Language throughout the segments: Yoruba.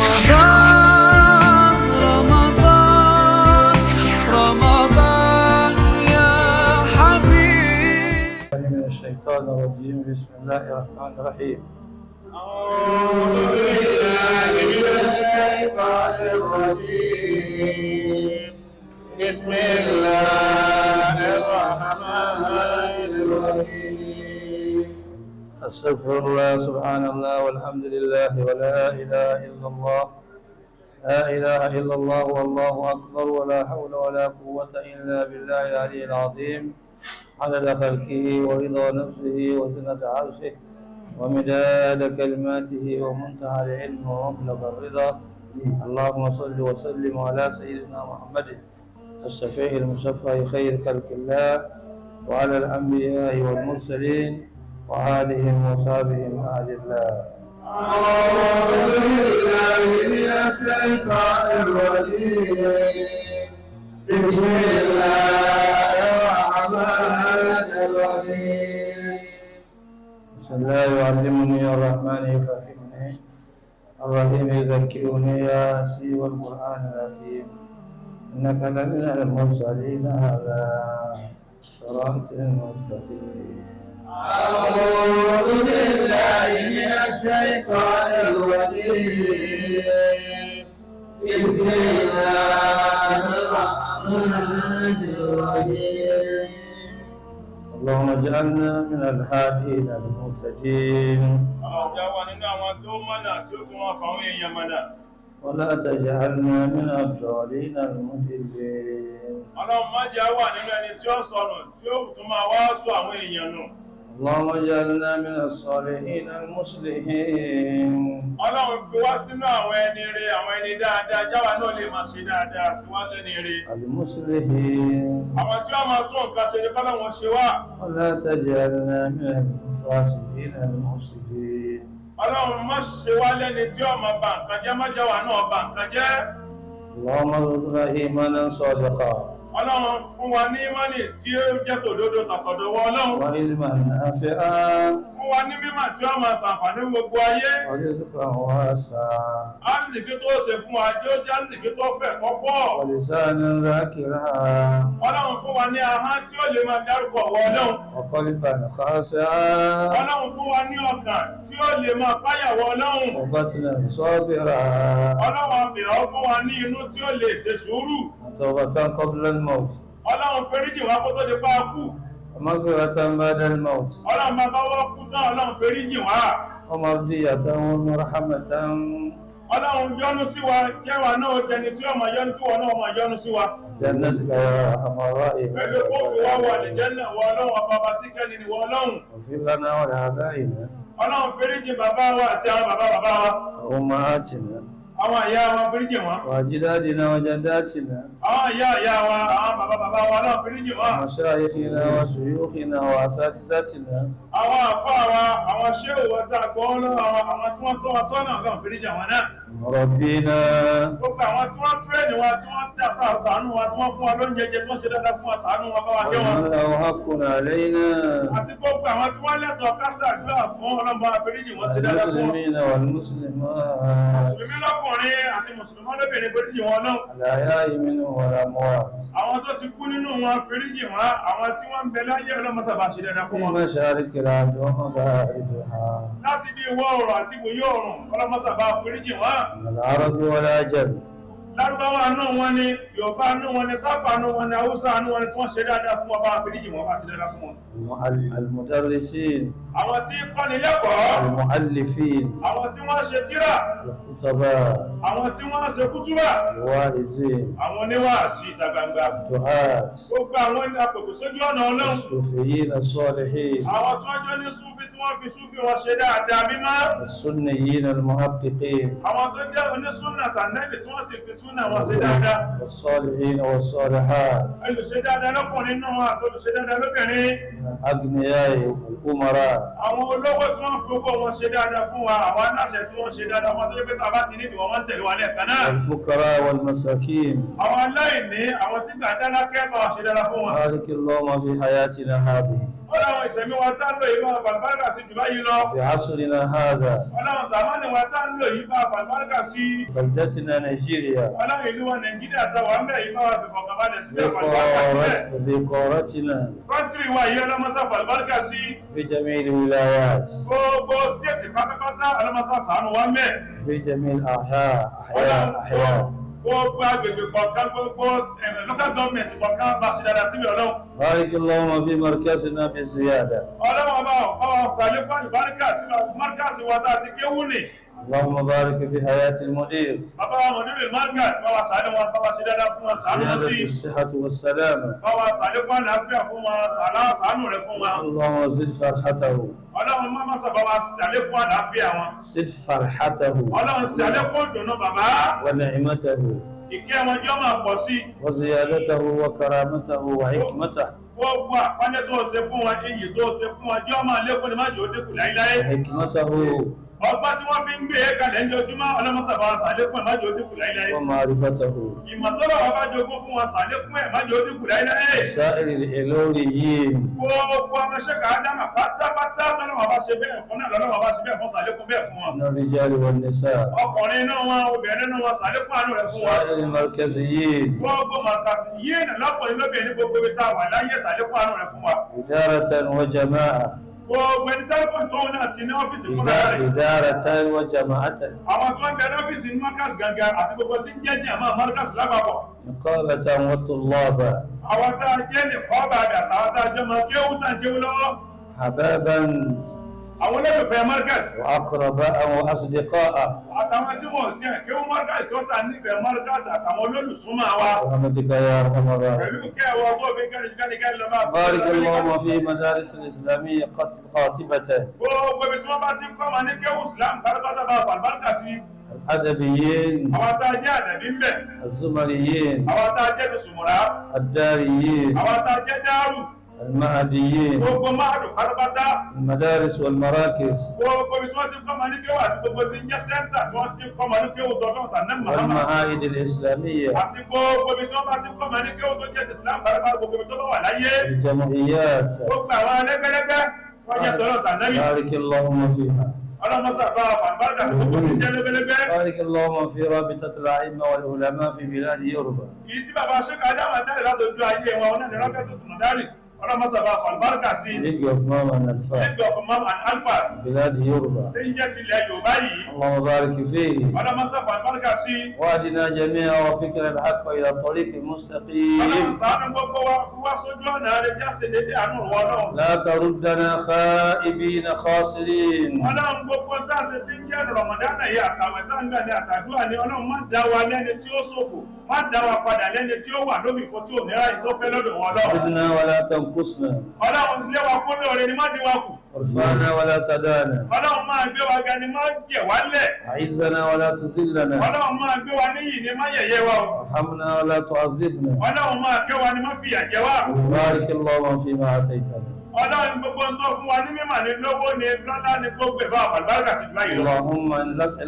رمضان رمضان رمضان يا حبيب. من الشيطان الرجيم. بسم الله الرحمن الرحيم. أعوذ بالله من الشيطان الرجيم. بسم الله الرحمن الرحيم. أستغفر الله، سبحان الله والحمد لله ولا إله إلا الله، لا إله إلا الله والله أكبر ولا حول ولا قوة إلا بالله العلي العظيم، عدد خلقه ورضا نفسه وزنة عرشه ومداد كلماته ومنتهى العلم ومبلغ الرضا. اللهم صل وسلم على سيدنا محمد الشفيع المشفع خير خلق الله، وعلى الأنبياء والمرسلين وآلهم وصحبهم أهل الله. أعوذ بالله من الشيطان الرجيم. بسم الله الرحمن الرحيم. بسم الله يعلمني، الرحمن يفهمني، الرحيم يذكرني، ياسين والقرآن الحكيم، إنك لمن المرسلين على صراط مستقيم. أعوذ بالله من الشيطان الرجيم. بسم الله الرحمن الرحيم. اللهم اجعلنا من الهادين المهتدين، Ọlọ́run jẹ́ wà nínú àwọn tó mọ̀nà tí ó tún wọn fàwọn èèyàn mọ̀nà. ولا تجعلنا من الضالين المضلين. Ọlọ́run má jẹ́ wà nínú ẹni tí ó sọnù tí ó tún máa wá sọ àwọn èèyàn nù. اللهم اجعلنا من الصالحين المصلحين. Ọlọ́run fi wá sínú àwọn ẹni re, àwọn ẹni dáadáa, jáwa náà lè máa ṣe dáadáa sí wá lẹ́ni re. المصلحين. Àwọn tí wọ́n máa tún nǹkan ṣe ní kọ́lọ́run ṣe wá. ولا تجعلنا من الفاسدين المفسدين. Ọlọ́run má ṣe wá lẹ́ni tí ó máa ba nǹkan jẹ́, má jáwa náà ba nǹkan jẹ́. اللهم ارزقنا إيمانا صادقا، Ọlọ́run fún wa ní ìmánì tí ó jẹ́ tòdodo tàtọ̀dọ̀ wọ Ọlọ́run. وعلما نافعا، Fún wa ní mímọ̀ tí ó máa ṣàǹfààní gbogbo ayé. ورزقا واسعا، Àrísìkí tó ṣe fún wa jẹ́ ó jẹ́ àrísìkí tó fẹ̀ tó pọ̀. ولسانا ذاكرا، Ọlọ́run fún wa ní ahọ́n tí ó lè máa dárúkọ wọ Ọlọ́run. وقلبا خاشعا، Ọlọ́run fún wa ní ọkàn tí ó lè máa páyàwó Ọlọ́run. وبطنا صابرا، Ọlọ́run àbẹ̀ ọ́ fún wa ní inú tí ó lè ṣe sùúrù. وتوبة قبل الموت، Ọlọ́run foríjì wá kó tó di pa kú. ومغفرة بعد الموت، Ọlọ́run bàbá wọ́n kú tán, Ọlọ́run foríjì wá. ومرضية ومرحمة. Ọlọ́run yọ́nú sí wa, jẹ́wà náà dẹni tí ó máa yọ́nú kí wọ́n náà máa yọ́nú sí wa. جنتك يا أرحم الراحمين. Pẹ̀lú kó fi wá wà ní jẹ́nà wọ Ọlọ́run ọba ọba tí kẹ́ni ni wọ Ọlọ́run. اغفر لنا ولآبائنا، Ọlọ́run foríjì bàbá wa àti àwọn bàbá bàbá wa. وأمهاتنا، Àwọn ìyá wa foríjì wọn. وأجدادنا وجداتنا، Àwọn ìyá ìyá wa, àwọn bàbá bàbá wa náà foríjì wọn. ومشايخنا وشيوخنا وأساتذتنا، Àwọn àfáà wa, àwọn ṣéwù wa tá a gbọ́ lọ́wọ́ àwọn tí wọ́n tọ́ wa sọ́nà, Ọlọ́run foríjì àwọn náà. مربينا، Gbogbo àwọn tí wọ́n tírẹ̀nì wa, tí wọ́n dà ṣàánú wa, tí wọ́n fún wa lóúnjẹ jẹ, tí wọ́n ṣe dáadáa fún wa, ṣàánú wa, bá wa jẹ́ wọn. ومن له حق علينا، Àti gbogbo àwọn tí wọ́n lẹ́tọ̀ọ́ ká ṣàdúrà fún, Ọlọ́run bá wa foríjì wọ́n, ṣe dáadáa fún wọn. المسلمين والمسلمات، Mùsùlùmí lọ́kùnrin àti mùsùlùmí lóbìnrin, foríjì wọn náà. الأحياء منهم والأموات، Àwọn tó ti kú nínú wọn, foríjì wọn. Àwọn tí wọ́n ń bẹ láyé, Ọlọ́run sábà ṣe dáadáa في fún wọn. مشارق الأرض ومغاربها، Láti bí ìwọ̀ oòrùn àti ìwòye oòrùn, Ọlọ́run sábà foríjì wọn. من العرب والعجم، Lárúbáwá nù wọn ni, Yorùbá nù wọn ni, Tápà nù wọn ni, Haúsá nù wọn ni, tí wọ́n ṣe dáadáa fún wọn, bá foríjì wọn, bá ṣe dáadáa fún wọn. المدرسين، Àwọn tí kọ́ni lẹ́kọ̀ọ́، المؤلفين، àwọn tí wọ́n ṣe tírà، الخطباء، àwọn tí wọ́n ṣe kútúbà، الواعظين، àwọn oníwàásù ìta gbangba، الدعاة، gbogbo àwọn apèkò sójú ọ̀nà Ọlọ́run، الصوفيين الصالحين، àwọn tí wọ́n jó ní súfì tí wọ́n fi súfì wọn ṣe dáadáa mímọ́، السنيين المحققين، àwọn tó jẹ́ onísúnà tànẹ́bì tí wọ́n sì fi súnà wọn ṣe dáadáa، والصالحين والصالحات، olùṣe dáadáa lọ́kùnrin náà wọn àti olùṣe dáadáa lóbìnrin، من الأغنياء والأمراء، àwọn olówó tí wọ́n fi owó wọn ṣe dáadáa fún wa, àwọn aláṣẹ tí wọ́n ṣe dáadáa fún wa tó yẹ pé tá a bá ti nídìí wọn, wọ́n ń tẹ̀lé wa lẹ́ẹ̀kan náà، والفقراء والمساكين. àwọn aláìní, àwọn tí gbàdá lákẹ́, bá wa ṣe dáadáa fún wọn. بارك اللهم في حياتنا هذه. Ọlọ́run ìsẹ̀mí wa tá ń lò yìí bá fàlùbáríkà sí jù báyìí lọ. في عصرنا هذا Ọlọ́run sàmánì wa tá ń lò yìí bá fàlùbáríkà sí. بلدتنا نيجيريا Ọlọ́run ìlú wa Nàìjíríà tá wà ń bẹ̀ yìí bá wa fìfọ̀kànbalẹ̀ síbẹ̀ fàlùbáríkà síbẹ̀. في قارتنا Kọ́ńtírì wa yìí ọlọ́mọsá fàlùbáríkà sí. في جميع الولايات Gbogbo stéètì pátápátá ọlọ́mọsá ṣàánú wa ń bẹ̀. في جميع الأحياء أحياء أحياء Gbogbo agbègbè kọ̀ọ̀kan gbogbo local government kọ̀ọ̀kan bá ṣe dáadáa síbẹ̀ ọlọ́run. بارك اللهم في مركزنا بزيادة Ọlọ́run ọba ọba ṣàlékún àlùbáríkà sí márkàsì wa tá a ti kéwú nì. اللهم بارك في حياة المدير Bàbá wa mọ̀dúrì márkàsì bá wa ṣàánú wọn bá wa ṣe dáadáa fún wọn ṣàánú wọn sí. زيادة الصحة والسلامة Bá wa ṣàlékún àlàáfíà fún wọn ṣàánú rẹ̀ fún wọn. اللهم زد فرحته Ọlọ́run má má sábà wa ṣàlékún àlàáfíà wọn. زد فرحته Ọlọ́run ṣàlékún ìdùnnú bàbá. ونعمته Ìkẹ́ wọn jọ́ máa pọ̀ sí. وزيادته وكرامته وحكمته Gbogbo àpọ́nlé tó ṣe fún wọn, iyì tó ṣe fún wọn, jọ́ máa lékún ni má jò ó dínkù láíláí. وحكمته Ọgbọ́n tí wọ́n fi ń gbé e kalẹ̀ ní ojúmọ́ ọlọ́mọsàbà ṣàlékún ẹ̀ má jò ó dínkù láíláí. ومعرفته Ìmọ̀ tó lọ́wọ́ bá jogún fún wọn ṣàlékún ẹ̀ má jò ó dínkù láíláí. سائر الإلوريين Gbogbo ọmọ ṣẹ́ka Ádámà pátápátá tọ́lọ́wọ́ bá ṣe bẹ́ẹ̀ fún náà lọ́lọ́wọ́ bá ṣe bẹ́ẹ̀ fún ṣàlékún bẹ́ẹ̀ fún wọn. من الرجال والنساء Ọkùnrin inú wọn, obìnrin inú wọn ṣàlékún àánú rẹ̀ fún wọn. سائر المركزيين Gbogbo màkàsí yín lọ́kùnrin lóbìnrin gbogbo ibi tá a wà láyé ṣàlékún àánú rẹ̀ fún wa. إدارة وجماعة Gbogbo ẹni tẹ́lifọ̀n tó náà ti ní ọ́fíìsì fúnra rẹ̀. إدارة وجماعة Àwọn tó ń bẹ lọ́fíìsì ní Markaz gangan àti gbogbo tí ń jẹ́ jàmá Markaz lápapọ̀. نقابة وطلابا Àwọn tá a jẹ́ nìkọ́ bàbà àtàwọn tá a jọ máa kéwú tá a kéwú lọ́wọ́. حبابا Àwọn olólùfẹ́ Markaz وأقرباء وأصدقاء àtàwọn tí wọn ò tiẹ̀ kéwú Markaz tó sà nífẹ̀ẹ́ Markaz àtàwọn olólùsúnmọ́ wa. برحمتك يا أرحم الراحمين Pẹ̀lú kẹwàá tó fi kẹ́rin kẹ́rin lọ máa بارك اللهم في مدارس الإسلامية قاطبة Gbogbo ibi tí wọ́n bá ti ń kọ́ wọn ní kéwú Islam pátápátá bá fàlùbáríkà sí. الأدبيين Àwọn tá a jẹ́ àdàbí ń bẹ̀. الزمريين Àwọn tá a jẹ́ tùsùmùrà. الداريين Àwọn tá a jẹ́ dáàrù. المهديين Gbogbo máàdù pátápátá. المدارس والمراكز Gbogbo ibi tí wọ́n ti ń kọ́ wọn ní kéwú àti gbogbo tí ń jẹ́ sẹ́ńtà tí wọ́n ti ń kọ́ wọn ní kéwú tọ́lọ́ tàná Muhammad. والمعاهد الإسلامية Àti gbogbo ibi tí wọ́n bá ti ń kọ́ wọn ní kéwú tó jẹ́ ti Islam pátápátá gbogbo ibi tó bá wà láyé. الجمعيات Gbogbo àwọn ẹlẹ́gbẹ́lẹ́gbẹ́ wọ́n jẹ́ tọ́lọ́ tàná yìí. بارك اللهم فيها Ọlọ́mọsà bá fàlùbáríkà sí gbogbo tí ń jẹ́ lẹ́gbẹ́lẹ́gbẹ́. بارك اللهم في رابطة الأئمة والعلماء في بلاد يوروبا Èyí tí bàbá Ṣéka Ádámà dáre látọjú ayé wọn náà ní Rọ́kẹ́tù Mọ̀dárìs. Ọlọ́mọsà bá fàlùbáríkà sí. League of Imam and Alfa League of Imam and Alfas بلاد يوروبا tí ń jẹ́ tilẹ̀ Yorùbá yìí. اللهم بارك فيه Ọlọ́mọsà fàlùbáríkà sí. واهدنا جميعا وفكر الحق إلى الطريق Ọlọ́run المستقيم ṣàánú gbogbo wa fi wá sójú ọ̀nà rẹ̀ jáse dédé àánú ìwọ Ọlọ́run. لا تردنا خائبين خاسرين Ọlọ́run gbogbo táṣe tí ń jẹ́ Rọ̀mọ̀dánà yìí àtàwẹ̀ tá ń gbà ní àtàdúrà ni Ọlọ́run má dá wa lẹ́ni tí ó ṣòfò má dá wa padà lẹ́ni tí ó wà lómìnkó tí ò ní ráyè tó fẹ́ lọ́dọ̀ wọn Ọlọ́run. زدنا ولا تنقصنا Ọlọ́run lé wa kó lóore ni má dín wa kù. وارفعنا ولا تدانا Ọlọ́run máa gbé wa ga ni má jẹ̀ wá lẹ̀. أعزنا ولا تذلنا Ọlọ́run máa gbé wa níyì ni má yẹ̀yẹ́ wa o. وارحمنا ولا تعذبنا Ọlọ́run máa kẹ́ wa ni má fìyà jẹ wá. بارك اللهم فيما أعطيتنا Ọlọ́run gbogbo ń tó fún wa ní mímọ̀ ní lówó ní lọ́lá ní gbogbo ẹ̀ bá àlùbáríkà sí jù báyìí lọ. اللهم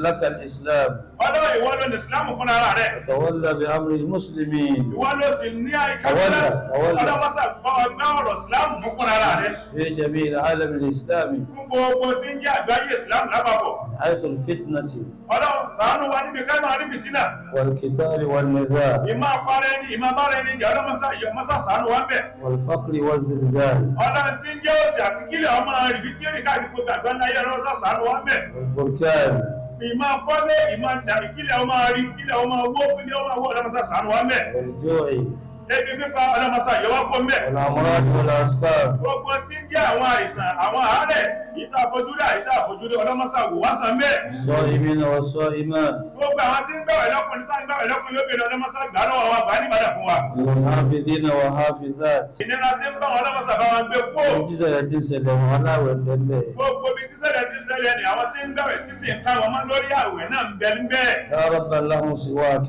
لك الإسلام Ọlọ́run ìwọ ló ní Ìsìlámù fúnra ara rẹ̀. وتولى بأمر المسلمين Ìwọ ló sì ní àìká Tawalla, tawalla. ọlọ́mọsà bá wa gbá ọ̀rọ̀ Ìsìlámù mú fúnra ara rẹ̀. في جميع العالم الإسلامي Fún gbogbo tí ń jẹ́ àgbáyé Ìsìlámù lápapọ̀. من حيث الفتنة Ọlọ́run ṣàánú wa níbi ká máa rí fìtínà. والقتال والنزاع Ìmọ̀ apara ẹni, ìmọ̀ abára ẹni ìjà ọlọ́mọsà ṣàánú wa ń bẹ̀. والفقر والزلزال Ọlọ́run tí ń jẹ́ òsì àti kílẹ̀ ọmọ rìbí tí ó rìn káàkiri gbogbo àgbáńlá ayé ọlọ́mọsà ṣàánú wa ń bẹ̀. والبركان Ìmọ̀ afọ́lé, ìmọ̀ dàbí kílẹ̀ ọmọ rí, kílẹ̀ ọmọ wó, kílẹ̀ ọmọ wó ọlọ́mọsà ṣàánú wa ń bẹ̀. والجوع Ebi pípa ọlọ́mọsà yọwọ́ kó ń bẹ̀. والأمراض والأسقام Gbogbo tí ń jẹ́ àwọn àìsàn, àwọn àárẹ̀, ìta àfojúrí, àìta àfojúrí ọlọ́mọsà wò wá sàn bẹ́ẹ̀. الصائمين والصائمات Gbogbo àwọn tí ń gbàwẹ̀ lọ́kùnrin tá ń gbàwẹ̀ lọ́kùnrin lóbìnrin ọlọ́mọsà gbà lọ́wọ́ wa gbà nígbàdà fún wa. والحافظين والحافظات Ìnira tí ń bá wọn ọlọ́mọsà bá wọn gbé kúrò. ìjísẹ̀lẹ̀ tí ń ṣẹlẹ̀ wọn aláwẹ̀ bẹ́ẹ̀ Gbogbo ibi tí ṣẹlẹ̀ ti ṣẹlẹ̀ ni àwọn tí ń gbàwẹ̀ tí sì ń ká wọn mọ́ lórí àwẹ̀ náà ń bẹ níbẹ̀. لا رب لهم سواك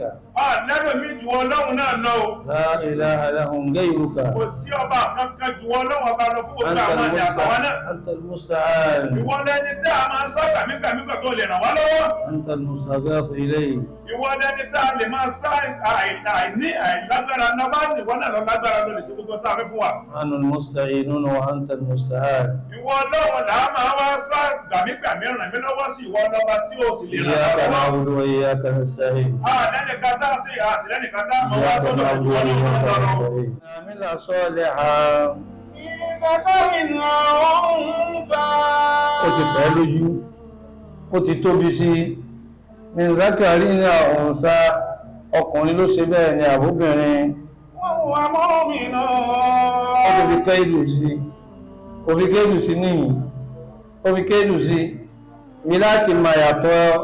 Lẹ́rù mi jù Ọlọ́run náà lọ o. لا إله لهم غيرك Kò sí ọba kankan jù Ọlọ́run ọba lọ fún gbogbo أنت àwọn àti àtàwọn náà. المستعان أنت المستعان المستعان. Ìwọ lẹni tí a máa sá gbàmígbàmígbà tó lè ràn wá lọ́wọ́. أنت المستغاث إليه. Ìwọ lẹni tá a lè máa sá àìní àìlágbára náà bá ìwọ náà lọ lágbára ló lè ṣe gbogbo tá a fẹ́ fún wa. نحن المستعينون وأنت المستعان. Ìwọ Ọlọ́run là á máa wá sá gbàmígbàmí ràn mí lọ́wọ́ sí, ìwọ lọ́ba tí o sì lè ràn إياك wá lọ́wọ́. نعبد وإياك نستعين. Àlẹ́nìkan tá a sì àṣìlẹ́nìkan tá a máa wá إياك sọ́dọ̀ نعبد ìwọ وإياك Ọlọ́run. نستعين. عمل صالحا. Ó ti fẹ́ lójú, ó ti tóbi sí min zakari ní ọ̀nsá, ọkùnrin ló ṣe bẹ́ẹ̀ ni àbúbìnrin. Ó ti fi kéèlù sí, ó fi kéèlù sí níyìn, ó fi kéèlù sí mi láti máa yàtọ̀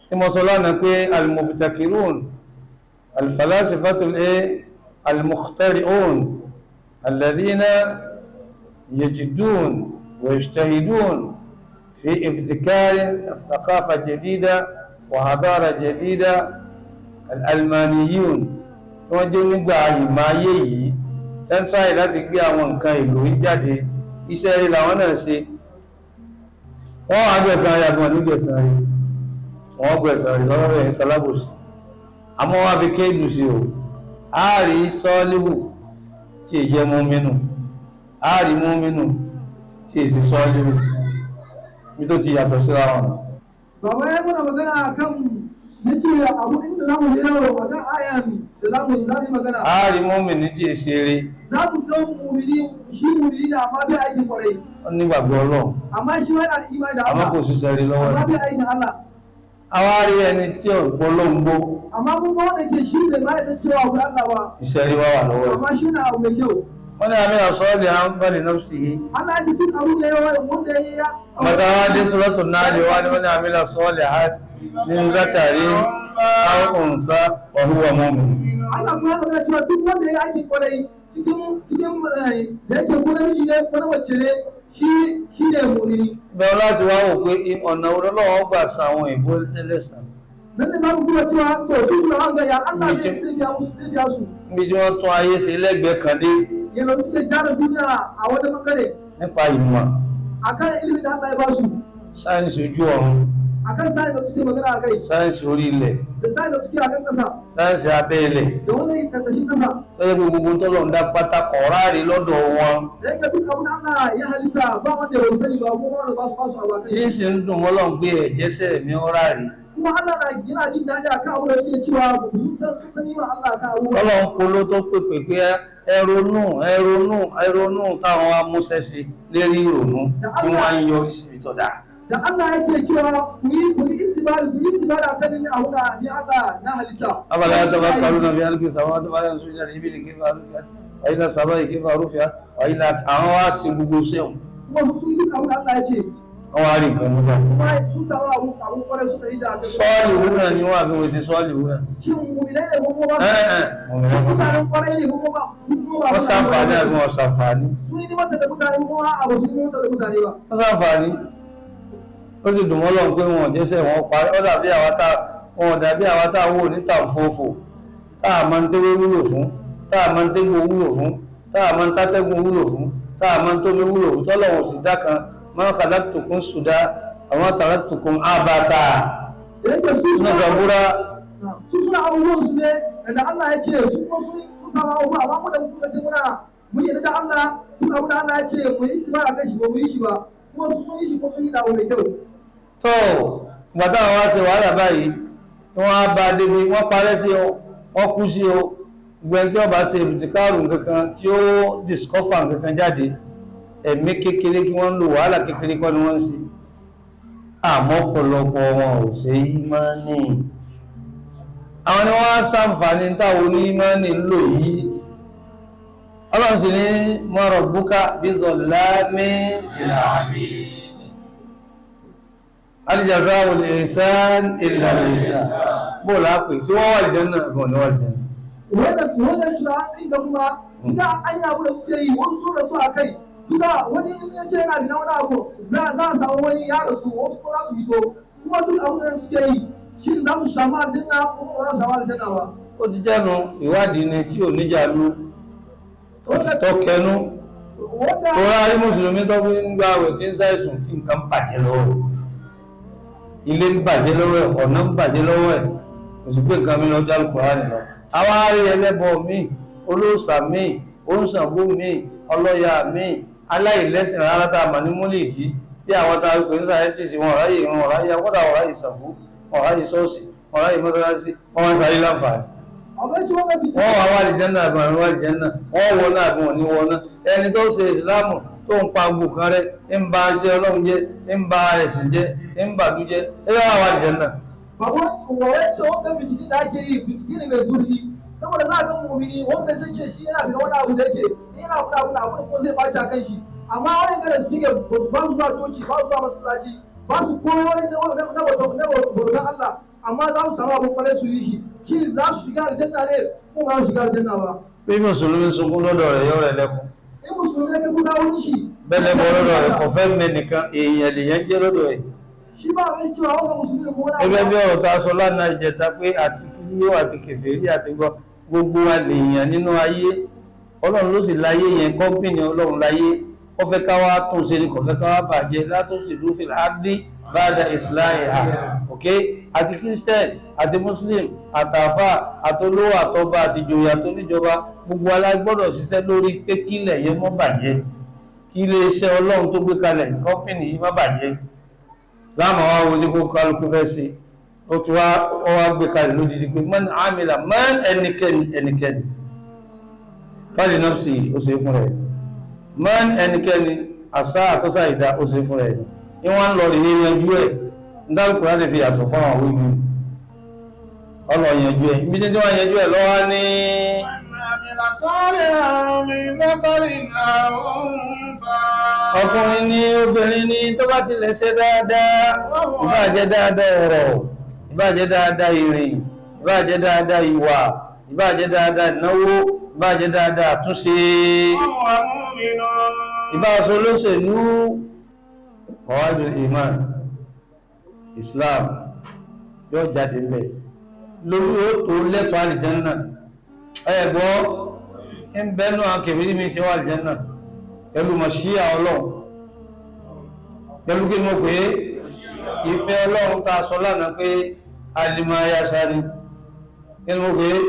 tí mo sọ lánàá pé al-mubtakirun, al-falasifatul al-mukhtari'un alladhina yajidun wa yajtahidun في ابتكار ثقافة جديدة وحضارة جديدة، الألمانيون wọ́n jẹ́ nígbà ìmọ̀ ayé yìí tẹ́ńtráì láti gbé àwọn nǹkan ìlò yìí jáde, iṣẹ́ rí làwọn náà ṣe. Wọ́n wá gbẹ̀san rí àbí wọn ní gbẹ̀san rí? Wọ́n gbẹ̀san rí lọ́wọ́ rẹ̀ sálábòsì, àmọ́ wọ́n á fi kéèdù sí o. A rí sọ́ọ́líwù tí ì jẹ́ mọ́mínú, a rí mọ́mínú tí ì sì sọ́ọ́líwù bí tó ti yàtọ̀ síra wọn. Baba ya muna magana akan na ce abu inda za mu yawo akan ayan da za mu yi magana. A rí mọ́mìnì tí ì ṣe eré. Za mu ga mumini, shi mumini ne amma bai aikin kwarai. Ó nígbàgbọ́ Ọlọ́run. Amma shi ma yana da imani da àmọ́ Allah. Kò ṣiṣẹ́ rí lọ́wọ́ Amma rẹ̀. bai aikin Allah. Àwa rí ẹni tí ò gbọ́ ló ń gbó. Amma mun ga wanda ke shi bai ma yadda cewa akwai Allah ba. Iṣẹ́ rí wá wà lọ́wọ́ rẹ̀. Amma shi na abu mai kyau. Wọ́n ní àmì àsọ́ọ̀lì à ń bẹ̀rẹ̀ náà sí i. Allah ya ce duk abin da ya yi wanda ya yi ya. Bàtà wá dé sọ́lọ́tò náà lè wá ní wọ́n ní àmì àsọ́ọ̀lì à ní zákàrí áhùnsá wàhúwà mọ́mù. Allah kuma ya magana cewa duk wanda ya yi aikin kwarai cikin da yake ko namiji ne ko na mace ne, shi ne mumini. Bẹ́ẹ̀ láti wá wò pé ọ̀nà olólọ́wọ́ gbà san àwọn ìbò lẹ́sàn. Nan ne za mu duba cewa to su turawan ga ya Allah ne zai biya musu, zai biya su. Níbi tí wọ́n tún ayé ṣe lẹ́gbẹ̀ẹ́ kan dé. Yadda suke gyara duniya a wani bangare. Nípa ìmọ̀. Akan ilimin da Allah ya ba su. Sáyẹ́nsì ojú ọ̀run. Akan sa'in da suke magana a kai. Sáyẹ́nsì orí ilẹ̀. Da sa'in da suke akan kasa. Sáyẹ́nsì abẹ́ ilẹ̀. Da wannan karkashin kasa. Tó yẹ kó gbogbo tọ́lọ̀ ń dá pátá kọ̀ọ̀ráàrí lọ́dọ̀ wọn. Da yake duk abin da Allah ya halitta ba wanda bai sani ba ko wanda ba su a Tí kai. ń sì ń dùn wọ́n lọ́n pé ẹ̀jẹ̀sẹ̀ mi ń ráàrí. Kuma Allah na yana jin daɗi akan abu da suke cewa sun sani ma Allah akan abubuwa. Tọ́lọ̀ ń polo tó pèpè pé ẹ ronú, ẹ ronú, ẹ ronú, táwọn amúṣẹ́ṣe lérí ìrònú tí wọ́n á ń yọrí síbi tó dáa. Da Allah yake cewa ku yi itibari, ku yi itibari akan ni abu da ni Allah na halitta. أفلا يتفكرون في خلق السماوات والأرض إلى الإبل كيف خلقت وإلى السماء كيف رفعت وإلى àwọn wá sí gbogbo sẹ́wọ̀n. Kuma su sun yi duk abin da Allah ya ce. Wọ́n wá rí nǹkan mú jáde. Kuma sun samu abu kwarai suka yi da aka. Sọ́ọ̀lì wúnà ni wọ́n àbí wọ́n ṣe sọ́ọ̀lì wúnà. Shin muminai ne ko kuma ba Ẹ̀ ẹ̀ su? Mutanen kwarai ne ko kuma ba Wọ́n ṣàǹfààní àbí wọ́n ṣàǹfààní? Sun yi mata da mutane ko a ba su yi mata da mutane ba. Wọ́n ṣàǹfààní. Ó sì dùn wọ́n lọ́n pé wọn ò jẹ́sẹ̀ wọn parí. Ó dàbí àwa tá wọn ò dàbí àwa tá wò ní tàǹfòfò, tá a máa ń tẹ́wé wúlò fún, tá a máa ń tẹ́gbò wúlò fún, tá a máa ń tátẹ́gùn wúlò fún, tá a máa ń tómi wúlò fún, tọ́lọ́wọ̀n sì dá kan máa khalaqtukum suda àwọn taraktukum abata. Da yake su Suna suna zabura. Su suna abubuwan su ne da Allah ya ce su, kuma sun samu abubuwa, amma mu da muka ce muna mun yarda da Allah, duk abin da Allah ya ce mu yi itibara kan shi ba mu yi shi ba, kuma su sun yi shi ko sun yi da abu mai kyau. Tó ìgbà táwọn wá ṣe wàhálà báyìí tí wọ́n á bá a débi wọ́n parẹ́ sí o, wọ́n kú sí o, gbogbo ẹni tí wọ́n bá ṣe ibùdókàrù nǹkankan tí ó discover nǹkankan jáde, ẹ̀mí kékeré kí wọ́n ń lò, wàhálà kékeré kọ́ ni wọ́n ń ṣe, àmọ́ ọ̀pọ̀lọpọ̀ wọn ò ṣe ímánì. Àwọn ni wọ́n á ṣàǹfààní táwọn onímánì ń lò yìí. Ọlọ́run sì ní ma rabbuka bizallamin lil abid, hal jaza'u al-ihsan illa al-ihsan. Bó lápè tí wọ́n wà lìjẹ́ náà gan ni wọ́n lìjẹ́ náà. Wannan tunanin da kuma duka an yi abu da suke yi, wasu sun rasu a kai duka. Wani in ya ce yana da wani abu, za a samu wani ya rasu, wasu kuma za su fito, kuma duk abin da suke yi shi za su samu aljanna ko ba za su samu aljanna ba. Ó ti jẹ́nu ìwádìí ni tí ò níjà lú tó kẹnu. Wanda Tó rárí mùsùlùmí tó fi ń gba àwẹ̀ tí ń ṣàìsùn tí nǹkan bàjẹ́ lọ́wọ́ ẹ̀. Ilé ń bàjẹ́ lọ́wọ́ ẹ̀, ọ̀nà ń bàjẹ́ lọ́wọ́ ẹ̀, kò sì gbé nǹkan mi lọ́jọ́ Al-Kùránì lọ. Àwa rí ẹlẹ́bọ míì, olóòṣà míì, oníṣàngó míì, ọlọ́ya míì, aláìlẹ́sìn rárá tá a mà ní múlìdí bí àwọn tá a pè ní sáyẹ́ntìsì wọn ọ̀ráyè ìrun, ọ̀ráyè akọ́dà, ọ̀ráyè Ṣàngó, ọ̀ráyè ṣọ́ọ̀ṣì, ọ̀ráyè mọ́sálásí, wọ́n wá ń sáré láǹfààní. Abin shi wannan bincike. Wọ́n wà wà àlìjẹ́nà àbí wọn wà àlìjẹ́nà, wọ́n wọ náà àbí wọn ní wọ náà. Ẹni tó ṣe ìsìláàmù tó ń pa gbogbo kan rẹ, tí ń ba iṣẹ́ Ọlọ́run jẹ́, tí ń ba ẹ̀sìn jẹ́, tí ń bàdú jẹ́, ṣé yóò wà àlìjẹ́nà? Ba wai ce wanda bincike da ake yi bincike ne mai zurfi, saboda za a ga mumini wanda zai ce shi yana da wani abu da yake in yana wani abu da abu kuma zai ɓaci a kan shi, amma wani gane su ke ba su zuwa coci, ba su zuwa masallaci, ba su komai wani na bautan Allah, amma za su samu abin kwarai su yi shi, shi za su shiga aljanna ne ko ba su shiga aljanna ba? Bí mùsùlùmí sunkún lọ́dọ̀ rẹ̀, yóò rẹ̀ lẹ́kún. In musulmi ya kai kuka wurin shi, Bẹ́ẹ̀ lẹ́bọ̀ lọ́dọ̀ rẹ̀, kò fẹ́ mẹ́nìkan, èèyàn lèèyàn jẹ́ lọ́dọ̀ rẹ̀. Shi ba wai cewa wanda musulmi ne ko wani abu. Gẹ́gẹ́ bí ọ̀rọ̀ tá a sọ lánàá ìjẹta pé àti kílíò àti kèfèrí àti gbọ́ gbogbo wa lèèyàn nínú ayé. Ọlọ́run ló sì láyé yẹn, kọ́ńpìnì Ọlọ́run láyé. Ó fẹ́ ká wá tún ṣe ni, kò fẹ́ ká wá bàjẹ́. Látúnṣe ló fi láàdí ba'da islahiha. Ok, àti Christian àti Muslim àtàfà àtolówó àtọba àti ìjòyè àtoníjọba, gbogbo wa la gbọ́dọ̀ ṣiṣẹ́ lórí pé kílẹ̀ yẹn mọ́ bàjẹ́, kí iléeṣẹ́ Ọlọ́run tó gbé kalẹ̀, kọ́ńpìnì yìí má bàjẹ́. Láàmú wa wo ní kó kálukú fẹ́ ṣe, ó ti wá ó wá gbé kalẹ̀ lódìdí pé man amila, man ẹnikẹ́ni, ẹnikẹ́ni fali nafsi, ó ṣe fún rẹ̀, man ẹnikẹ́ni àṣà àkọsà ìdá, ó ṣe fún rẹ̀ ní wọ́n ń lọ rí yanjú ẹ̀. Ndálùkù láti fi yàtọ̀ fún àwọn òwe ọlọ yanjú ẹ̀ ibi tí wọ́n yanjú ẹ̀ lọ́wọ́ ní. من عمل صالحا من ذكر أو أنثى Ọkùnrin ní obìnrin ní tó bá tilẹ̀ ṣe dáadáa, ìbáà jẹ́ dáadáa ọ̀rọ̀, ìbáà jẹ́ dáadáa ìrìn, ìbáà jẹ́ dáadáa ìwà, ìbáà jẹ́ dáadáa ìnáwó, ìbáà jẹ́ dáadáa àtúnṣe, وهو مؤمن ìbáà sọ olóṣèlú ọ̀wádìí iman Islam yóò jáde ńbẹ̀ lórí ó tó lẹ́tọ̀ọ́ àlìjánná. Ẹ̀gbọ́ ń bẹ́nu akèwé mi ti wà àlìjánná pẹ̀lú mọ̀ṣíà Ọlọ́run, pẹ̀lú kí mo pè é, ìfẹ́ Ọlọ́run tá a sọ lánàá pé alimayasa ni. Kí ni mo pè é?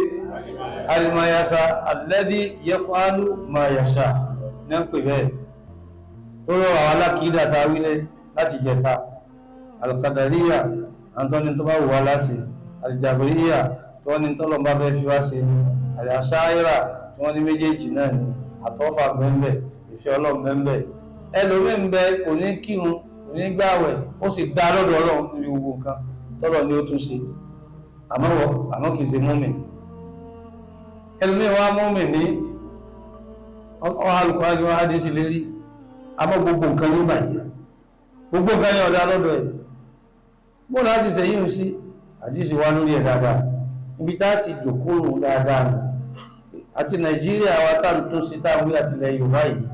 Alimayasa alladhi yaf'alu ma yasha ní ń pè bẹ́ẹ̀. Tó rọ àwọn alákìídà tá a wílẹ̀ láti jẹta, alkadariya, àtọ́ni tó bá wù wá láṣẹ, aljabiriya, tí wọ́n ní tọ́lọ̀ bá fẹ́ fi wá ṣe, àṣáírà, tí wọ́n ní méjèèjì náà ni, àtọ́fà bẹ́ẹ̀, ìfẹ́ Ọlọ́run bẹ́ẹ̀. Ẹlòmíì ń bẹ, kò ní kírun, kò ní gbààwẹ̀, ó sì dá lọ́dọ̀ Ọlọ́run níbi gbogbo nǹkan tọ́lọ̀ ni ó tún ṣe, àmọ́ àmọ́ kì í ṣe mùmínì. Ẹlòmíì wá mùmínì ní ọ alùpùpù wọn á lérí, àmọ́ gbogbo nǹkan ló bàjẹ́, gbogbo nǹkan ní ọ̀dà lọ́dọ̀ ẹ̀. Bó láti ṣe yíhun sí àdísì wá lórí ẹ̀ dáadáa, ibi tá ti jòkóòrò dáadáa nù àti Nàìjíríà wa tá ń tún sí táwọn àti ilẹ̀ Yorùbá yìí,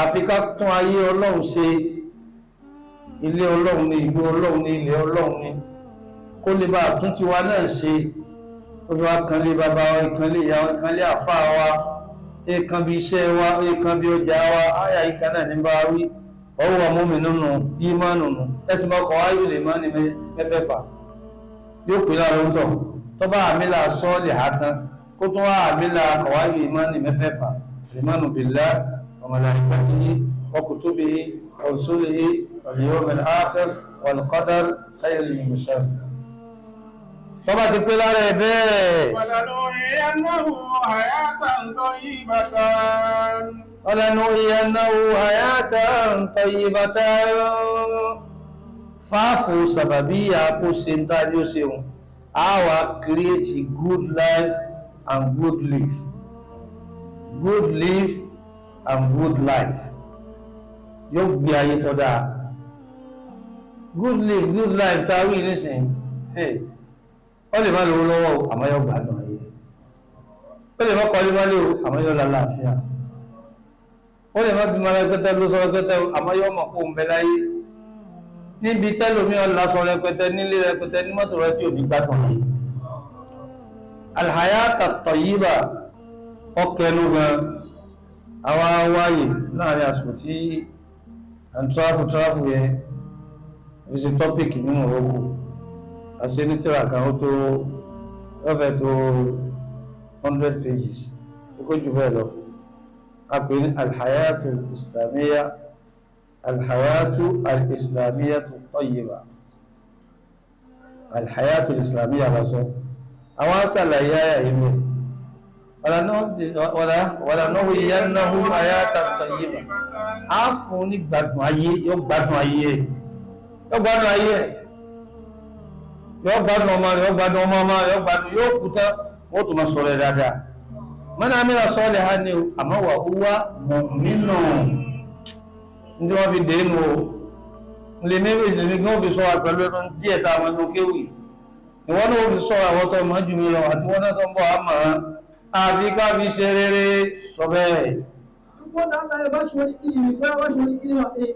àfi ká tún ayé Ọlọ́run ṣe. Ilé Ọlọ́run ní, ìlú Ọlọ́run ní, ilẹ̀ Ọlọ́run ní, kó lè bá tún tiwa náà ṣe. Ó fi wá kan lé bàbá wa, ìkan lé ìyá wa, ìkan lé àfáà wa, ìkan bí iṣẹ́ wa, ìkan bí ọjà wa. Àyà ìkan náà ní bá wí ọwọ́ mọ́mí nínú ìmánu nù ẹ̀sìn bá kọ̀ wáyé lè má ní mẹ́fẹ̀fà yóò pè lára ń tọ̀ tó bá àmìlà sọ́ọ̀lì àtàn, kó tún wá àmìlà kọ̀wáyé ìmánu mẹ́fẹ̀fà: ìmánu billah wa malaikatihi wa kutubihi wa rusulihi wal yawmil akhir wal qadar khayrihi wa sharrihi. Tó bá ti pé lára ẹ̀ bẹ́ẹ̀. ولنحيينه حياة طيبة. ولنحيينه حياة طيبة. Fáàfù sàbàbíyà kó ṣe ń tá ní ó ṣeun, a wà create a good life and good life, good life and good life. Yóò gbé ayé tó dáa, good life, good life tá a wí nísìnyí. Hey, ó lè má lówó lọ́wọ́ o, àmọ́ yóò gbádùn ayé. Ó lè má kọ́lé mọ́lé o, àmọ́ yóò lálàáfíà. Ó lè má bímọ rẹpẹtẹ ló sọ rẹpẹtẹ o, àmọ́ yóò mọ̀ kó ń bẹ láyé. Níbi tẹ́lómi ọ̀la sọ rẹpẹtẹ nílé rẹpẹtẹ ní mọ́tò rẹ tí ò ní gbádùn ayé. Alhayata tayyiba ọkẹnu gan. Àwa wáyè láàrin àsìkò tí à ń tráfù tráfù yẹn fi ṣe tọ́pìkì ní Morocco. Àṣẹ ní tírà kan ó tó ọ̀fẹ́ tó 100 pages, ó kó jù bẹ́ẹ̀ lọ. A pè ní alhayatu islamiyya, alhayatu al-islamiyya tayyiba, alhayatu islamiyya lásán. Àwọn àṣàlàyé àyà yìí mẹ́ wàlá náà yíyánáhù hayatan tayyiba. A fún ní gbádùn ayé, yóò gbádùn ayé ẹ̀, yóò gbádùn ayé ẹ̀, yóò gbádùn ọmọ rẹ̀, yóò gbádùn ọmọ ọmọ rẹ̀, yóò gbádùn, yóò kú tán wọ́n tó máa sọ̀rọ̀ ẹ̀ dáadáa. Mọ́nà àmìlà sọ́ọ̀lẹ̀ ha ni o, àmọ́ wà ó wá mọ̀mínú ní wọ́n fi dé nu o lè méjì lè ní wọ́n fi sọ wa pẹ̀lú ẹnu díẹ̀ tá a mọ̀ nínú kéwì. Ìwọ́n náà fi sọ àwọn tó mọ̀ jù mí lọ àti wọ́n náà tó ń bọ̀ á mọ̀ ọ́n. Àfi ká fi ṣe rere sọ bẹ́ẹ̀. Duk wanda Allah ya bashi wani ilimi ko ya bashi wani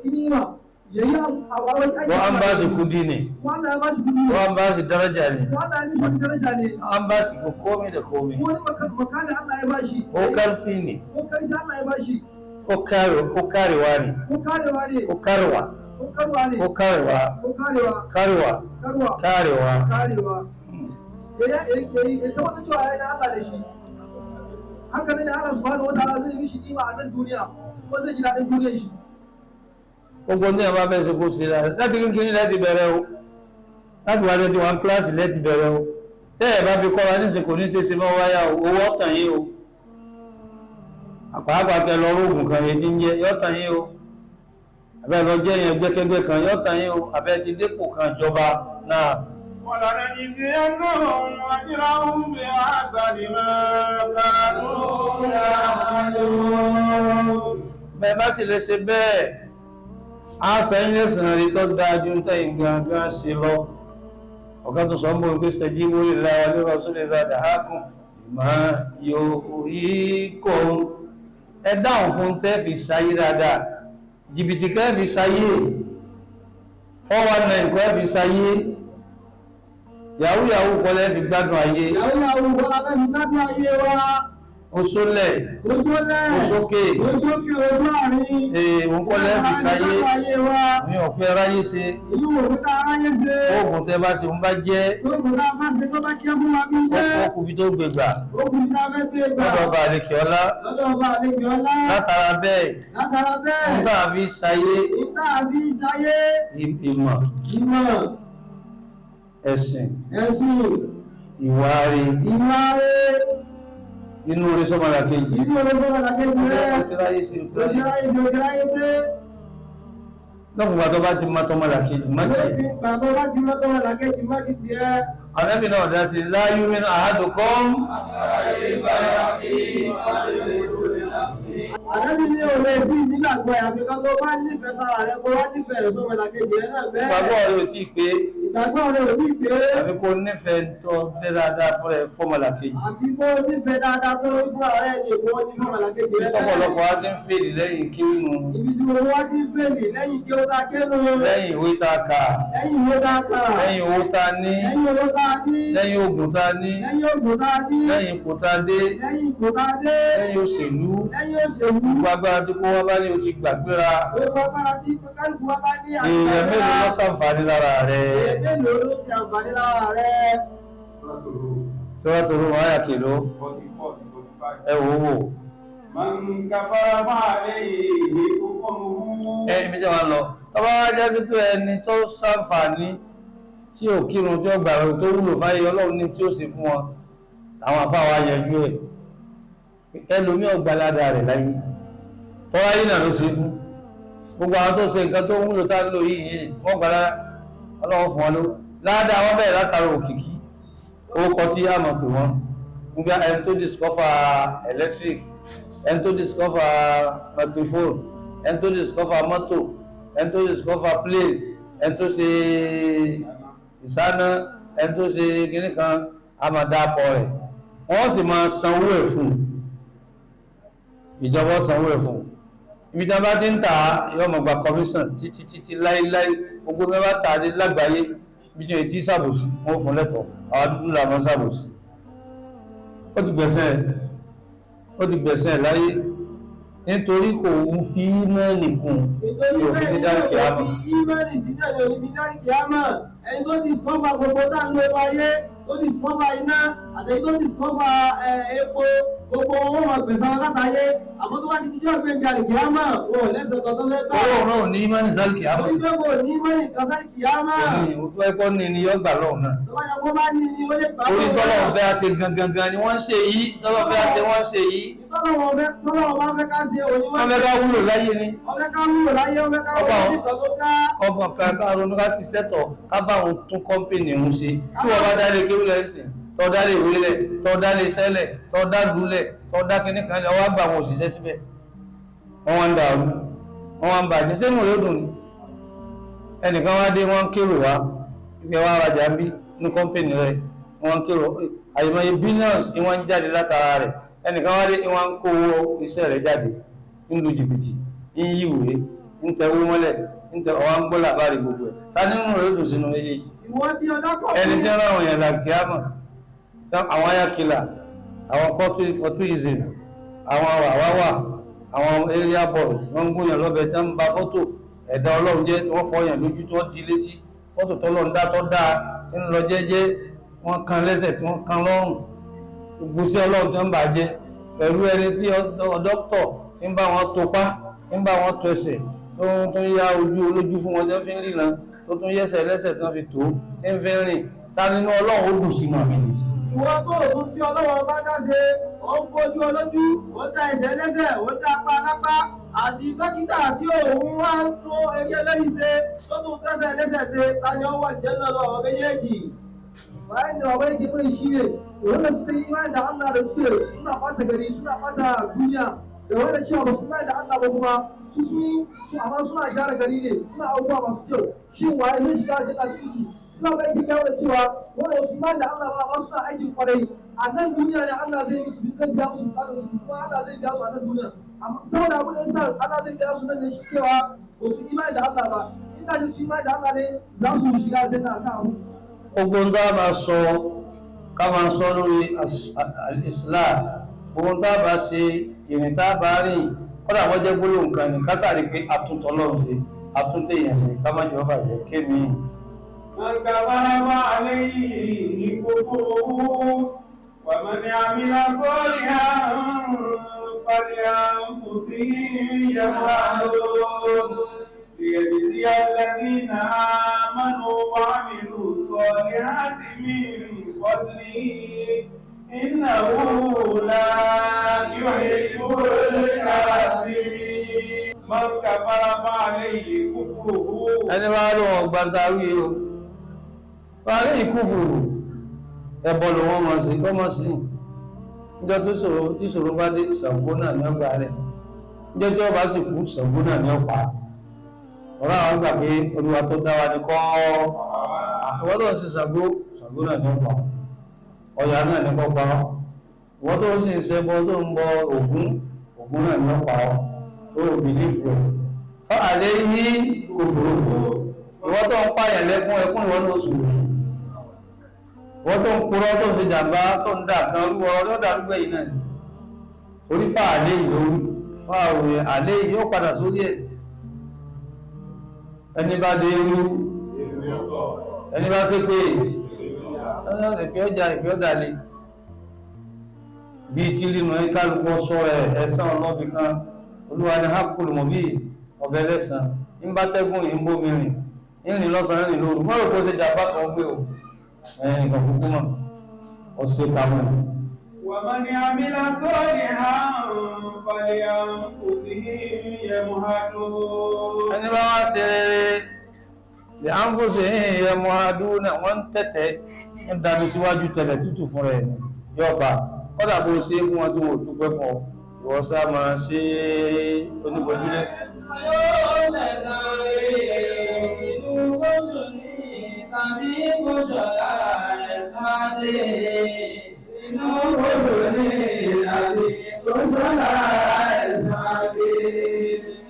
ilima ya yi a wani aiki. Ko an ba shi kudi ne, Ko Allah ya bashi kudi ko ne, an ba shi daraja ne, ko Allah ya mishi wani daraja ne, an ba shi komai da komai, ko wani makami Allah ya bashi, ko karfi ne, ko karfi Allah ya bashi, ko karewa ne, ko karewa ne, ko karwa, ko karwa ne, ko karewa, ko karewa, karwa, karwa, karewa. Karewa. Ya tabbatar cewa ya yi na Allah da shi. Haka ne Allah subhanahu wa ta'ala zai mishi ni'ima a nan duniya kuma zai ji daɗin duniyar shi. Gbogbo ní ẹ̀ bá fẹ́ ṣe kó ṣe dáadáa láti kínkínní láti bẹ̀rẹ̀ o, láti wá lẹ́tí wọn kíláàsì láti bẹ̀rẹ̀ o. Tẹ́ ẹ̀ bá fi kọ́ra níṣe kò ní ṣe ṣe mọ́ wáyà o, owó ọ̀tàn yín o. Àpàápàá kẹ lọ róògùn kan yẹn ti ń jẹ yọ̀tàn yín o, àbẹ́ lọ jẹ́ yẹn gbẹ́kẹ́gbẹ́ kan yọ̀tàn yín o, àbẹ́ ti dépò kan ìjọba náà. ولنجزينهم أجرهم بأحسن ما كانوا يعملون. Bẹ́ẹ̀ bá sì lè ṣe bẹ́ẹ̀, á sẹ́yìn lẹ́sìn rí tó dáa ju tẹ́yìn gangan ṣe lọ. Ọ̀gá tó sọ ń bọ̀ pé sẹ́jí wọlé láwa ní rọ́sọ́lẹ̀ rádà hákùn ìmọ̀ yóò yí kò ń. Ẹ dáhùn fún tẹ́ fi ṣayé dáadáa, jìbìtì kẹ́ fi ṣayé, 419 kọ́ fi ṣayé, yahoo yahoo kọ́ lẹ́ fi gbádùn ayé. Ìyàwó yàwó wọlá fẹ́ fi gbádùn ayé wa. Oṣólẹ̀, Oṣólẹ̀, oṣókè, oṣókè, ojú àárín. Ee, òun kọ́ lẹ́ fi ṣayé. Gbádùn ayé wa. Mi ò pé aráyé ṣe. Èyí wò pé ká aráyé ṣe. Oògùn tẹ́ bá ṣe ń bá jẹ́, Oògùn tá a bá ṣe tó bá jẹ́ fún wa bí jẹ́. ọkùnrin tó gbégbà Oògùn tá a fẹ́ gbé gbà. lọ́dọ̀ ọba àlekè ọlá. Lọ́dọ̀ ọba àlejò ọlá. Látara bẹ́ẹ̀, Látara bẹ́ẹ̀. nígbà fi ṣayé, Ìta àbí ṣayé. ìmọ̀, Ìmọ̀, ẹ̀sìn, ẹ̀sìn, ìwà rẹ̀, ìwà rẹ̀, inú rẹ̀ sọ́mọlá kejì. inú ológun ọ̀làkejì rẹ̀. Ó ti ráyé ṣe, ó ti Ojú ráyé. ráyé ṣe, ojú ráyé pé. Lọ́kùnrin tó bá ti mọ tọmọlá kejì má tiẹ̀. Bàbá bá ti mọ́ tọmọlàkejì má ti tiẹ̀. Ànábì náà dá sí láyé mi àádùkọ́. Ànábì ní òun etí nígbàgbọ́ ẹ̀ àfikún tó bá nífẹ̀ẹ́ sára rẹ̀ kó wá nífẹ̀ẹ́ rẹ̀ sọ́mọlàkejì rẹ̀ náà bẹ́ẹ̀. Ìgbàgbọ́ rẹ̀ ò tí ì pé. Ìgbàgbọ́ rẹ̀ ò tí ì pé. Àbí kó nífẹ̀ẹ́ tó fẹ́ dáadáa fún ẹ fọ́mọlàkejì. Àfi kó nífẹ̀ẹ́ dáadáa tó ń fún ààrẹ ní èkó ní fọ́mọlàkejì rẹ̀ bẹ́ẹ̀. Ọ̀pọ̀lọpọ̀ á ti ń fèlì lẹ́yìn kírun, Ibi tí mo wá ti ń fèlì lẹ́yìn kí ó ta kélo. lẹ́yìn ìwé tá a kà, Lẹ́yìn ìwé tá a kà. lẹ́yìn owó tá a ní, Lẹ́yìn owó tá a ní. lẹ́yìn oògùn tá a ní, Lẹ́yìn ògùn tá a ní. lẹ́yìn ipò tá a dé, Lẹ́yìn ipò tá a dé. lẹ́yìn òṣèlú. Lẹ́yìn òṣèlú. Gbogbo agbára tí kó wá bá ní o ti gbàgbéra. Gbogbo agbára tí kálukú wa bá ní àti Èèyàn mélòó ló ṣàǹfààní lára rẹ̀? Èèyàn mélòó ló ṣe àǹfààní lára rẹ̀? Sọ́wọ́ tó rú wọn àyà kìló, ẹ wò ó wò. من كفر فعليه كفره. Ẹ ibi tí wọ́n lọ. Tọ́ba wá jẹ́ sí pé ẹni tó ṣàǹfààní tí ò kírun tí ó gbà rẹ̀ tó wúlò fáyé Ọlọ́run ní tí ó ṣe fún wọn. Àwọn àfáà wa yanjú ẹ̀. Ẹlòmíì ò gba ládàá rẹ̀ láyé. Tọ́lá yìí náà ló ṣe fún. Gbogbo àwọn tó ṣe nǹkan tó wúlò tá lò yìí yìí wọ́n gbà lára Ọlọ́run fún wọn ló. Ládàá wọn bẹ̀rẹ̀ látara òkìkí. Orúkọ tí a mọ̀ pé wọ́n. Nígbà ẹni tó discover electric, ẹni tó discover microphone, ẹni tó discover mọ́tò, ẹni tó discover plane, ẹni tó ṣe ìsáná, ẹni tó ṣe kinní kan, a máa dá akọ rẹ̀. Wọ́n sì máa sanwó ẹ̀ fún un. Ìjọba ó sanwó ẹ̀ fún un. Ibi tí wọ́n bá ti ń tà á, yóò máa gba commission títí títí láíláí. Gbogbo bí wọ́n bá tà á dé lágbàáyé, ibi tí wọ́n ti ṣàbòsí, wọ́n fún lẹ́tọ̀ọ́. Àwọn dúdú là máa ń ṣàbòsí. Ó ti gbẹ̀sẹ̀, ó ti gbẹ̀sẹ̀ láyé. Nítorí kò ń fi ímánì kún Nítorí ní òfin bẹ́ẹ̀ ní ni dárìkì yóò àmọ́. fi ímánì sílẹ̀ ní òní fi dárìkì àmọ́. Ẹni tó discover gbogbo tá ń lo ayé, tó discover iná, àtẹ̀yí tó discover epo, gbogbo wọn wọn gbẹ̀san wọn látàyé. Àmọ́ tó bá ti dijọ́ gbẹ̀ngàn àlìkì àmọ́, wọn ò lẹ́sẹ̀ kan tó fẹ́ gbà. Owó náà ní ímánì sálìkì àmọ́. Torí pé kò ní ímánì kan sálìkì àmọ́. Òní ẹ̀kọ́ ní ni yọ gbà lọ́hùn náà. Tó bá yẹ kó bá ní ni ó lè gbà Orí lọ́wọ́. tọ́lọ̀ fẹ́ ṣe gangan gan ni wọ́n ń ṣe yìí, tọ́lọ̀ fẹ́ ṣe wọ́n ń ṣe yìí. Tọ́lọ́wọ́ bá fẹ́ ká ṣe òní Wọ́n fẹ́ ká wúlò láyé ni. Ọfẹ́ ká wúlò láyé, ọfẹ́ ká wúlò ní ìtọ́ tó dá. Ọgbọ̀n kan ká ronú ká sì sẹ́tọ̀ ká bá òun tún kọ́ńpìnì òun ṣe. Tí wọ́n bá dálé kéwú lẹ̀ ń sìn, tọ́ dálé ìwé lẹ̀, tọ́ dálé iṣẹ́ lẹ̀, tọ́ dá lù lẹ̀, tọ́ dá kinní kan lẹ̀, ọwọ́ àgbà àwọn òṣìṣẹ́ síbẹ̀. Wọ́n wá ń dàrú, wọ́n wá ń bàjẹ́, sínú rẹ̀ ó dùn ni. Ẹnìkan wá dé, wọ́n ń kérò wá, ibi wá rajà ń bí ní kọ́ńpìnì rẹ̀, wọ́n ń kérò, àyèmọye billions ni wọ́n ń jáde látara rẹ̀. Ẹnìkan wá dé, wọ́n ń kó owó iṣẹ́ rẹ̀ jáde, ń lu jìbìtì, ń yíwèé, ń tẹ owó mọ́lẹ̀, ń tẹ ọwá ń gbọ́ làbárí gbogbo ẹ̀. Ta nínú rẹ̀ ó dùn sínú méjèèjì? Ìwọ tí ọdá kọ̀ Ẹni tí wọ́n ráwọn èèyàn làkìámọ̀, àwọn ayákìlà, àwọn kọ́tùìzìm, àwọn wàwáwà, àwọn area boy, wọ́n ń gúnyàn lọ́bẹ̀ tí wọ́n ń ba fọ́tò ẹ̀dá ọlọ́run jẹ́, wọ́n fọyàn lójú tí wọ́n di létí, fọ́tò tọ́lọ́run dá tọ́ dáa tí ń lọ jẹ́jẹ́, wọ́n kan lẹ́sẹ̀ tí wọ́n kan lọ́rùn, gbogbo sí ọlọ́run tí wọ́n bà jẹ́ pẹ̀lú ẹni tí dókítọ̀ tí ń bá wọn topá, tí ń bá wọn tó ẹsẹ̀, tó ń tún yá ojú olójú fún wọn tí wọ́n fi ń ríran, tó tún yẹ́sẹ̀ lẹ́sẹ̀ tí wọ́n fi tó, tí ń fi ń rìn, ta nínú ọlọ́run ó dùn sínú àmì nìyí. Ìwọ tó òun tí ọlọ́wọ́ bá dá ṣe, ó ń fojú olójú, ó ń dá ẹsẹ̀ lẹ́sẹ̀, ó ń dá apá alápá, àti dókítà tí òun wá ń tún eré ẹlẹ́rìí ṣe, tó tún tẹ́sẹ̀ lẹ́sẹ̀ ṣe, ta ni ó wà jẹ́ náà lọ́wọ́ méjèèjì. Bayan da babai ke mai shi ne wanda suka yi imani da Allah da suke suna ɓata gari, suna ɓata duniya, da wanda cewa ba su imani da Allah ba kuma su sun yi su, amma suna gyara gari ne, suna abubuwa masu kyau, shin waye zai shiga aljanna cikin su? Suna bai ke gyara cewa wanda ba su imani da Allah ba amma suna aikin kwarai a nan duniya ne, Allah zai musu zai biya musu bukatar su, kuma Allah zai biya su a nan duniya. Amma saboda abin da yasa Allah zai biya su nan ne shi cewa ba su imani da Allah ba, inda su imani da Allah ne za su shiga aljanna akan abu. Gbogbo ń dá máa sọ ká máa sọ lórí al-Islam, gbogbo ń dá bá ṣe ìrìn tá bá rìn, kódà wọ́n jẹ́ gbólóhùn kan ní ká sáré pé àtúntò Ọlọ́run ṣe, àtúntò èèyàn ṣe, ká má jọ bàjẹ́ kémi. من كفر فعليه كفره ومن عمل صالحا فلأنفسهم يمهدون ليجزي الذين آمنوا وعملوا الصالحات من فضله إنه لا يحب الكافرين. من كفر فعليه كفره. Ẹni wá ló wọn gbàgbà wí o, wàhálà ìkúfùrù ẹbọ ló wọn mọ̀ sí kọ́ mọ̀ sí. Níjọ́ tó ṣòro tí ṣòro bá dé, Ṣàngó náà ní ọgbà rẹ̀. Níjọ́ tí ọba sì kú, Ṣàngó náà ní ọ̀pá. Ọ̀rọ̀ àwọn gbà pé Olúwa tó dá wa ní kọ́ àwọn tó ń ṣe Ṣàngó, Ṣàngó náà ní ọ̀pá, Ọya náà ní kọ́ pa ọ́. Ìwọ́n tó ń sì ń ṣẹbọ tó ń bọ Ògún, Ògún náà ní ọ̀pá ọ́. Tó o bìlífù rẹ̀ fún àlẹ́ ní kòfòrò. Ìwọ́n tó ń pààyàn lẹ́kún ẹkún, ìwọ́n ló sùn. Ìwọ́n tó ń purọ́, tó ń ṣe jàmbá, tó ń dà kan rú ọ lọ́dà rúgbẹ́ yìí náà ni. Orí fà àlẹ́ yìí lórí fà òye àlẹ́ yìí yóò padà sórí ẹ̀. Ẹni bá dé irú, ẹni bá ṣe pé ìpè ọjà, ìpè ọjà le bíi tí rínu ẹ kálukú sọ ẹ ẹ̀sán ọlọ́bì kan. Olúwa ni hákùlù mọ̀ bíi ọbẹ̀ lẹ́sàn ń bá tẹ́gùn yìí ń bómi rìn ń rìn lọ́sàn-án rìn lóru, mọ́ rò kó ṣe jàmbá kan gbé o, ẹnìkan kúkú mọ̀ ọ̀sẹ̀ pamọ́ ẹ̀. ومن عمل صالحا فلأنفسهم يمهدون. Ẹni bá wá ṣe rere lè á ń kó ṣe yẹn mọ́ adúlọ́ wọ́n ń tẹ̀tẹ̀ ń dami síwájú tẹ̀lẹ̀ tútù fún rẹ̀ ni yọba. Kọ́dà bó ṣe é fún wọn tí wọn ò dúpẹ́ fún ọ, ìwọ sá máa ṣe oníbojúlé. Yóò lẹ̀san rere inú kóṣù ní tàbí kóṣọ̀lá ẹ̀san dé. Inú kóṣù ní tàbí kóṣọ̀lá ẹ̀san dé.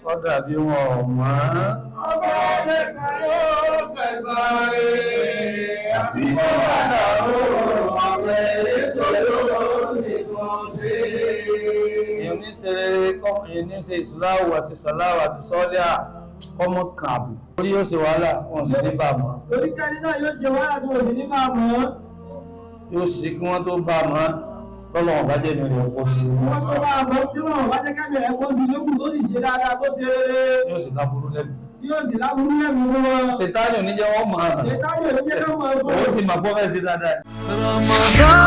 Kọ́dà bí wọn ò mọ̀ ọ́n. Ọba lẹ́sàn yóò sẹ̀sán rẹ̀. Àbí kó wà lọ́wọ́ ọ̀rẹ́ ètò yóò sì tún ṣe. Èèyàn ní ṣe rere kọ́, ní ṣe ìsìláwò àti sàláwò àti sọ́ọ́lẹ́à kọ́mọ kan àbù. Orí yóò ṣe wàhálà, wọn sì ní bá a mọ́. Torí kẹ́ni náà yóò ṣe wàhálà tí wọ́n sì ní máa mọ̀ ọ́. Yóò ṣe kí wọ́n tó bá a mọ́ lọ́lọ́wọ́n bá jẹ́ mi rẹ̀ kó sí i. Wọ́n tó bá a mọ̀ tí wọ́n bá jẹ́ kẹ́mi rẹ̀ kó sí lókùn tó sì ṣe dáadáa tó ṣe rere. Yóò sì láburú lẹ́nu. Yóò sì láburú lẹ́nu wọn. Ṣètánì ò ní jẹ́ wọ́n mọ̀ ọ́n. Ṣètánì ò ní jẹ́ kán mọ̀ ọ́. Òun ti mọ̀ pọ́ fẹ́ sí dáadáa. Ramadan.